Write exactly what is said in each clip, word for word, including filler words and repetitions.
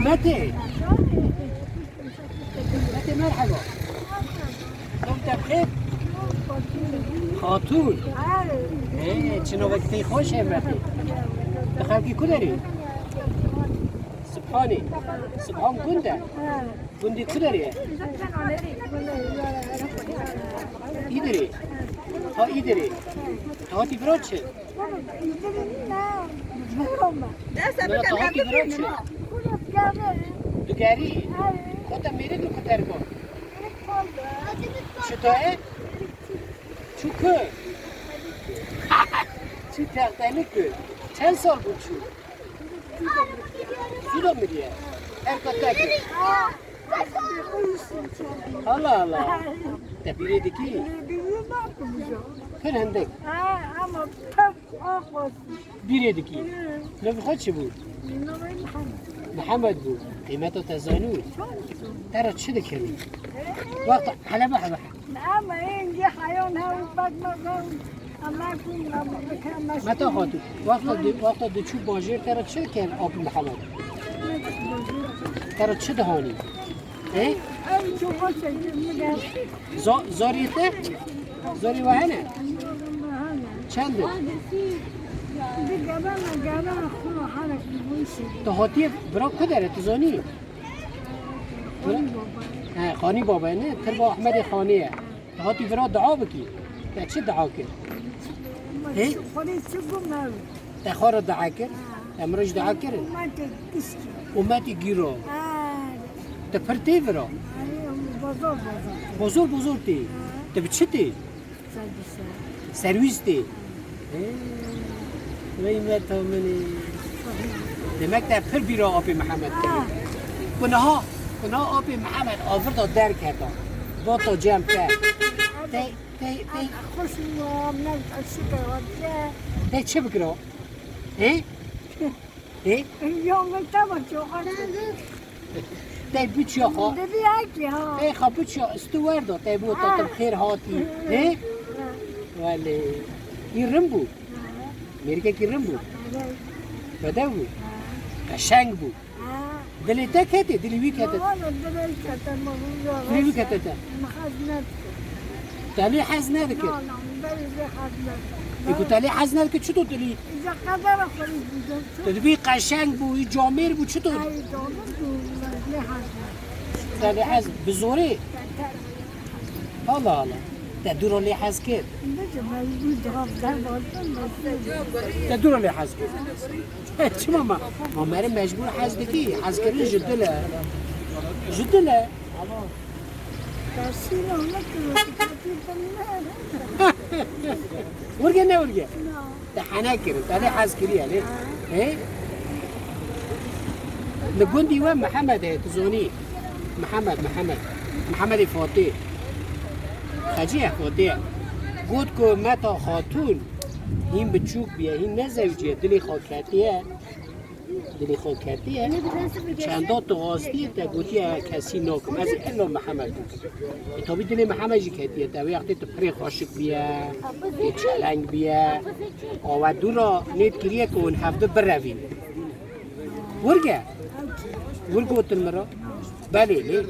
Metê. Metê, merheba. Tom te bixêr? Xatûn. Ê, çi navek tê xweş e Metê. Tu xelkî ku derê? Sibhanê. Sibhan gund e? Gundê ku derê ye? Îdirê. Ha, Îdirê. Tu hatî vira çi? Mela, tu hatî vira çi? Digerî? Xwe te mêrik li ku terk e? Çi daye? Çi ku? Çi tertenik ku? Çend sal bû çû? Zû da miriye. Terka te kir. Allah Allah. Te bîrê dikî? Pir hindek. Bîrê dikî. Navê xwe çi bû? Mihemed bû. Qîmeta te zanî? Te re çi dikir? Wexta hele be hele. Meta Xatûn, wexta di, wexta diçû bajêr te re çi dikir Ap Mihemed? Te re çi dihanî? He? Zo-, zorê te? Zorê we hene? Çend e? Tu hatiye bira ku dere, tu zanî? Bira-, he, Xanî Baba ne? Tirba Ahmedê Xanê ye. Tu hatî vira dua bikî. Te çi dua kir? Hê? Te xwe re dua kir? Em re jî dua kirin? Ummetê gîro. Te pir tê vira? Bozor bozor tê. Te bi çi tê? Serwîs tê. Ê, vey Meta min ê. Demek te pir bîra Apê Mihemed kir. Ku niha, ku niha Apê Mihemed avirda derketa. Bota cem te. Te, te, te. Te çi bikira? He? Ê? Yo, min teva çoxan. Te biçiya xwe. Dibî hekî ha. Te xwe biçiya, stu werda, te bû te, te xêr hatî. Ê? Welê. Î rin bû. Mêrikekî rin bû. Bedew bû. Qeşeng bû. Dilê te ketê, dilê wî kete. Dilê wî kete te. Te lê hez nedikir. Ê ku te lê hez nedikir, çito dilî? Tu dibî qeşeng bû, wî camêr bû, çito? Te lê hez bi zorê? Allah Allah. Te dûra lê hez kir. Te dûra lê hez kir. Çima ma, ma mere mecbûr hez dikî? Hezkirin ji dil e. Ji dil e. Wirge ne wirge? Te hene kirin, te lê hez kiriye lê. He? Li gundî we Mihemed heye, tu zonî. Mihemed, Mihemed. Mihemedê Fatê. Xecî ye, Fatê ye. Got ku Meta Xatûn hîn biçûk bûye, hîn nezewiciye, dilê xwe ketiye. Dilê xwe ketiye. Çenda tu xastiye te gotiye kesî nakim. Ez illa Mihemed bikim. E, tabî dilê Mihemed jî ketiye te. Wê wextê tu pirê xweşik bûye, tê çeleng bûye. Awe dû ra nêt kiriye ku hûn hevdu birevîn. Wirge? Wir gotin min re. Belê, lê.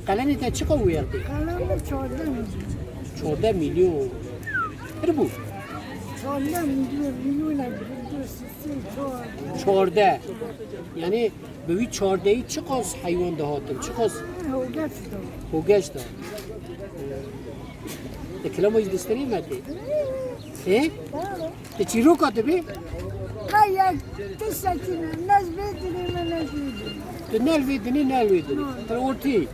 Qelemê te çiqa wêrdê? Qelemê çardeh milyon. Çardeh milyon. Pir bû. Çardeh milyon, milyon e, çardeh. Yanî bi wî çardehî çiqas heywan dihatin, çiqas? Hogeş da. Hogeş da. Te kilama jî diştirî me tê. He? Te çîroka dibî? Qey yek tiştekî ne, ne ji vê dinê me, ne ji vê dinê. Tu ne li vê dinê, ne li vê dinê. Tu li ortê yî.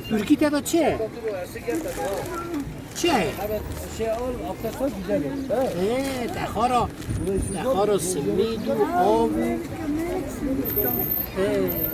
Tirkî te de çi ye? Çi ye? He, te xara, te xara simîd û av. He.